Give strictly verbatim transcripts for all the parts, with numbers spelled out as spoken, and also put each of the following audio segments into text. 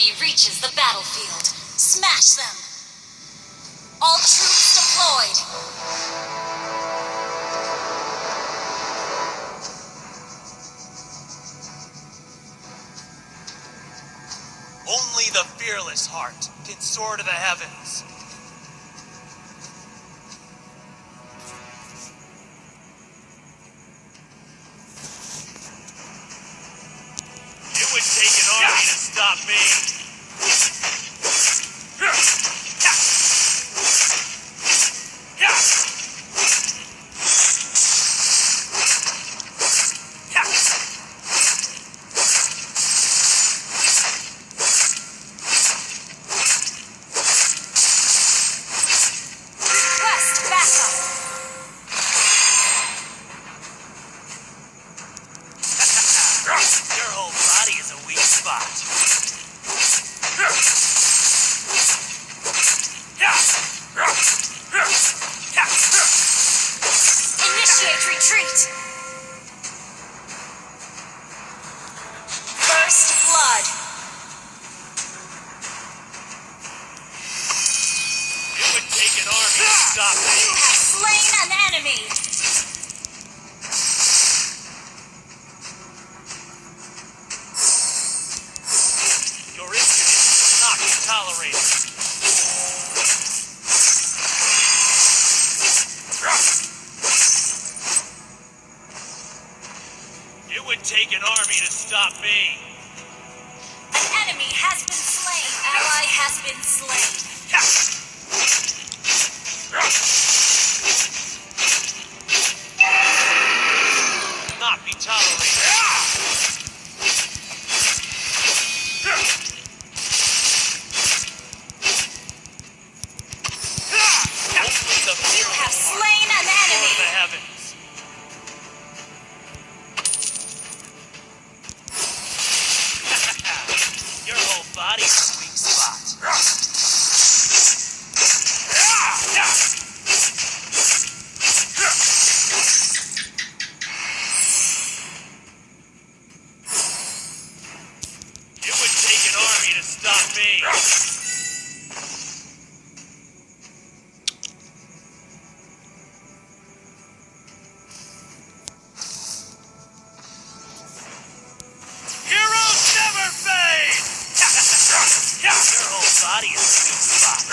He reaches the battlefield. Smash them! All troops deployed! Only the fearless heart can soar to the heavens. It would take an army to stop me. Request backup. Your whole body is a weak spot. Initiate retreat. First blood. It would take an army to stop me. You have slain an enemy. Your impudence will not be tolerated. It would take an army to stop me. An enemy has been slain. An ally has been slain. Not be tolerated. Only the fearless heart can soar to the heavens. You have slain an enemy. Your whole body is a weak spot. It would take an army to stop me. Heroes never fade! Your whole body is a weak spot.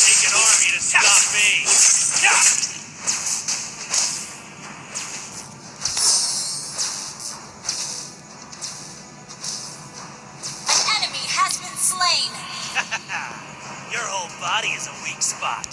Take an army to stop me. An enemy has been slain. Your whole body is a weak spot.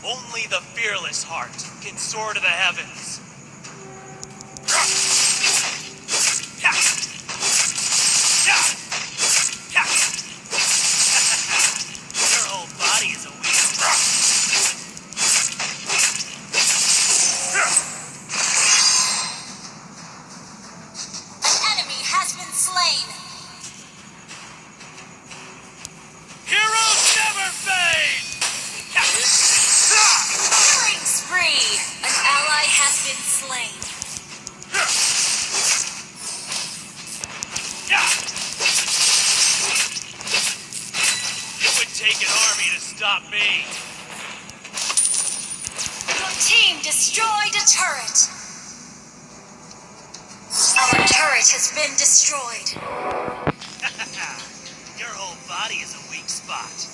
Only the fearless heart can soar to the heavens. Your whole body is a weak spot. An enemy has been slain. Heroes never fade! Killing spree! An ally has been slain. It would take an army to stop me. Your team destroyed a turret. Our turret has been destroyed. Your whole body is a weak spot.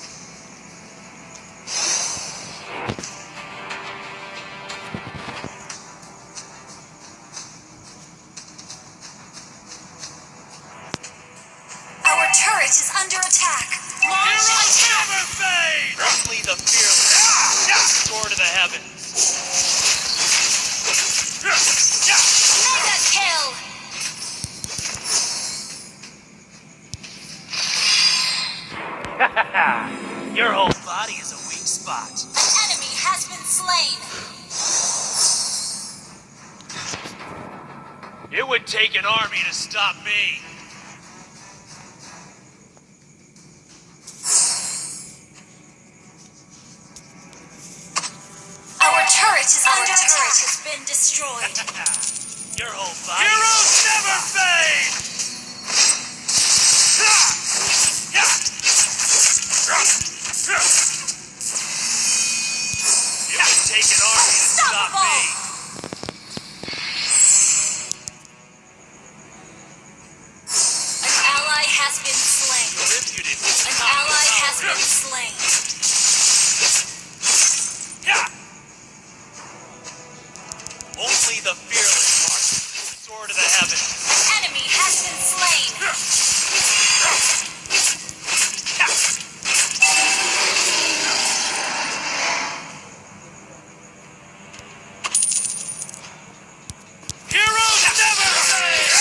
Our turret is under attack. Launch attack! Only the fearless soar to the heavens. Mega kill! Your whole body is a weak spot. An enemy has been slain. It would take an army to stop me. Our turret is under attack. Our turret has been destroyed. Your whole body. Heroes never fade! It would take an army to stop me. Unstoppable! An ally has been slain. An ally has been slain. Only the fearless heart can soar to the heavens. An enemy has been slain. Heroes never fade!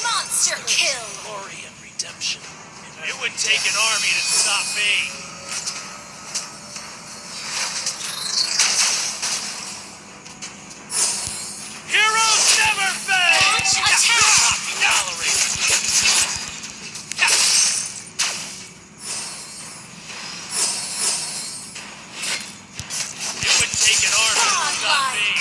Monster kill! Glory and redemption. It would take an army to stop me. Heroes never fade! Launch attack! Not be tolerated. It would take an army to stop me.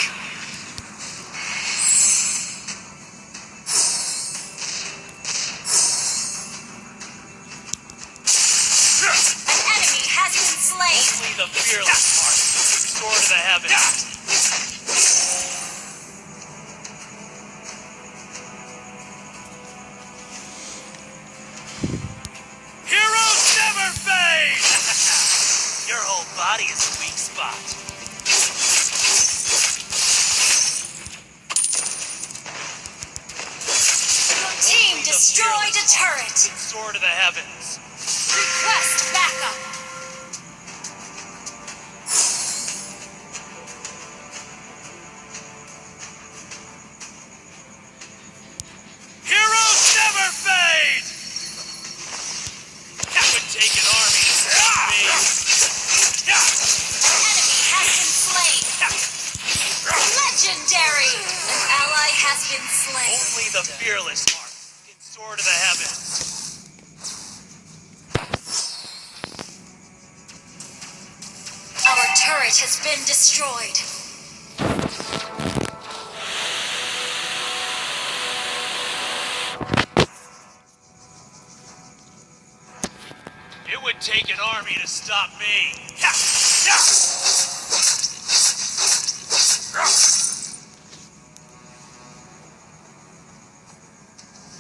An enemy has been slain. Only the fearless heart can soar to the heavens. Heroes never fade! Your whole body is a weak spot. Your team destroyed a turret. Soar to the heavens. Request backup. Heroes never fade! It would take an army to stop me. An enemy has been slain. Legendary! An ally has been slain. Only the fearless heart can soar to the heavens. Our turret has been destroyed. It would take an army to stop me. Ha! Ha!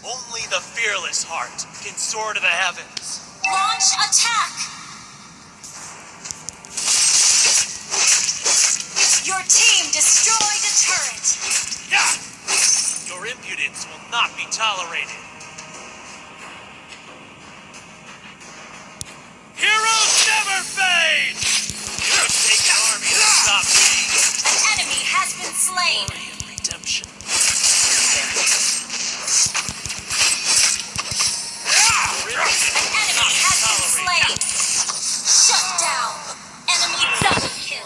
Only the fearless heart can soar to the heavens. Launch attack! Your team destroyed a turret. Yeah! Your impudence will not be tolerated. Heroes never fade! It would take an army to stop me. An enemy has been slain. Glory and redemption. An enemy has been slain. Shut down. Enemy double kill.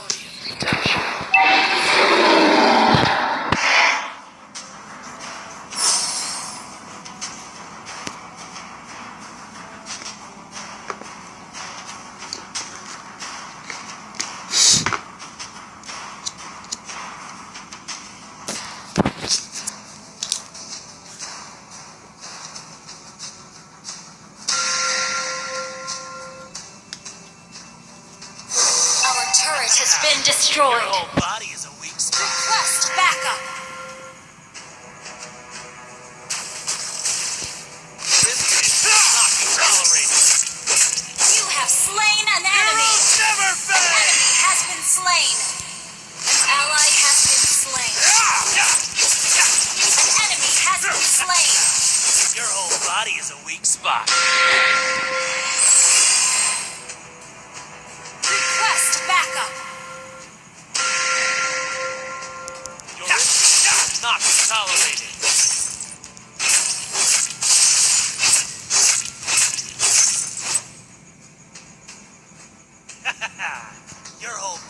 Our turret has been destroyed. Your whole body is a weak spot. Request backup. This is not tolerated. You have slain an enemy. Heroes never fade. An enemy has been slain. An ally has been slain. An enemy has been slain. Your whole body is a weak spot. Request backup. Your impudence will not be tolerated. Your whole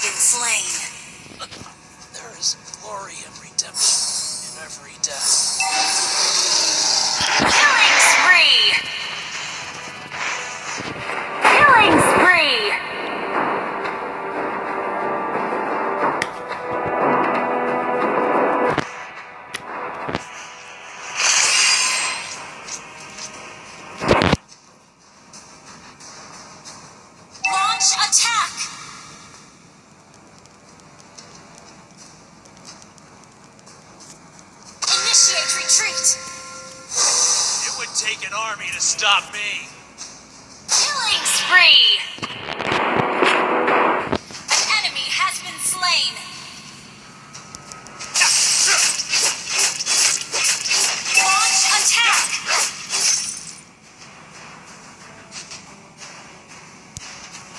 Been slain. There is glory and redemption in every death. Killing spree! Killing spree! Launch attack! Initiate retreat! It would take an army to stop me. Killing spree! An enemy has been slain. Launch attack!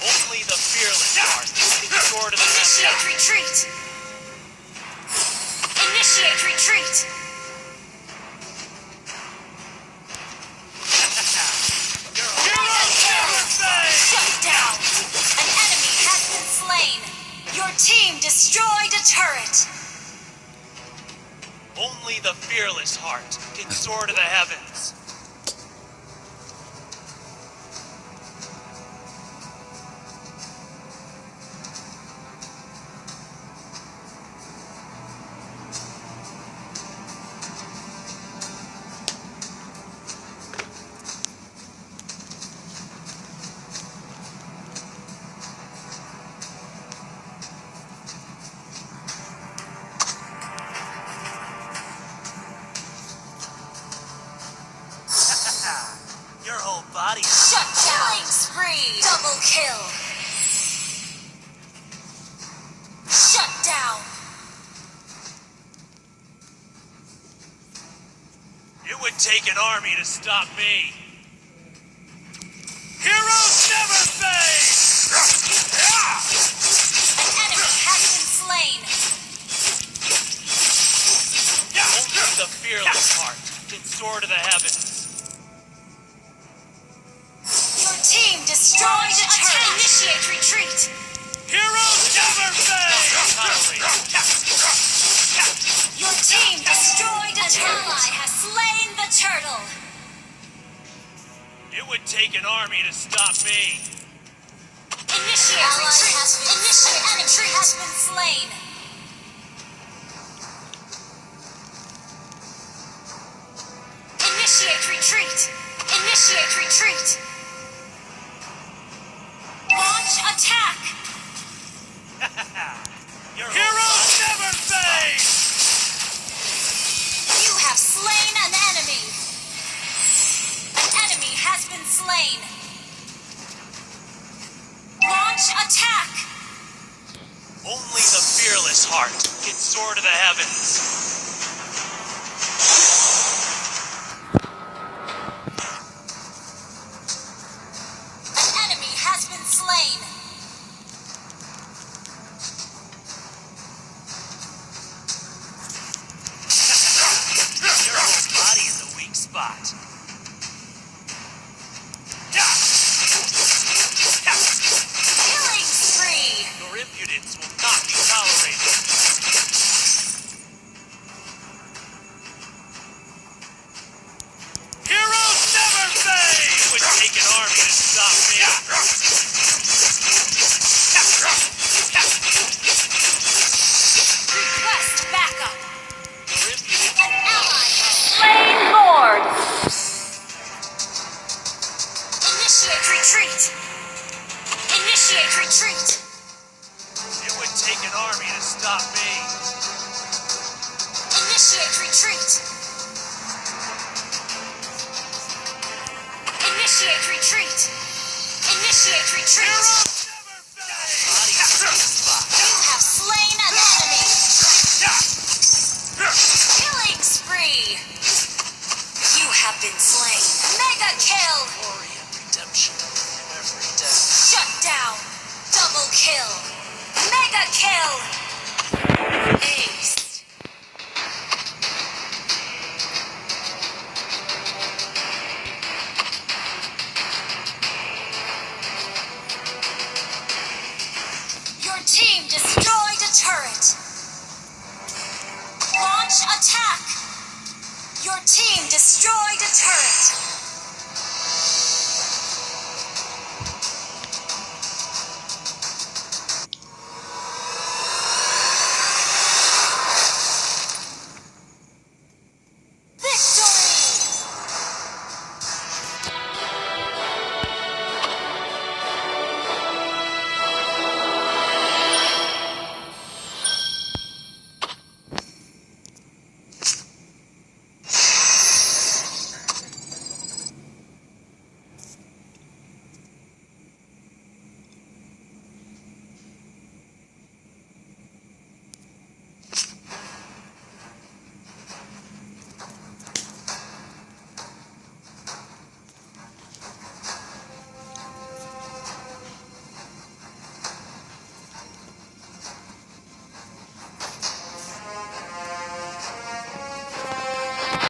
Only the fearless heart can soar to the heavens. Initiate retreat! Initiate retreat! Your heroes never fade! Shut down! An enemy has been slain! Your team destroyed a turret! Only the fearless heart can soar to the heavens. Your whole body. Shut down. Killing spree. Double kill. Shut down. It would take an army to stop me. Heroes never fade! An enemy has been slain. Only the fearless heart can soar to the heavens. Your team destroyed a turret. Initiate retreat. Heroes never fade! Your team destroyed a turret. An ally has slain the turtle. It would take an army to stop me. Initiate retreat. Initiate retreat. An enemy has been slain. Initiate retreat! Initiate retreat! Launch attack! Your heroes never fade! You have slain an enemy! An enemy has been slain! Launch attack! Only the fearless heart can soar to the heavens. An enemy has been slain. Your whole body is a weak spot. Killing spree! Your impudence will not be tolerated. Heroes never fade! It would take an army to stop me. Request backup. An ally has slain Lord. Initiate retreat. Initiate retreat. It would take an army to stop me. Initiate retreat. Initiate retreat. Initiate retreat. Heroes never fade! You have slain an enemy. Killing spree. You have been slain. Mega kill. Glory and redemption in every death. Shut down. Double kill. Mega kill. Ace. Team destroyed a turret. Launch attack. Your team destroyed a turret.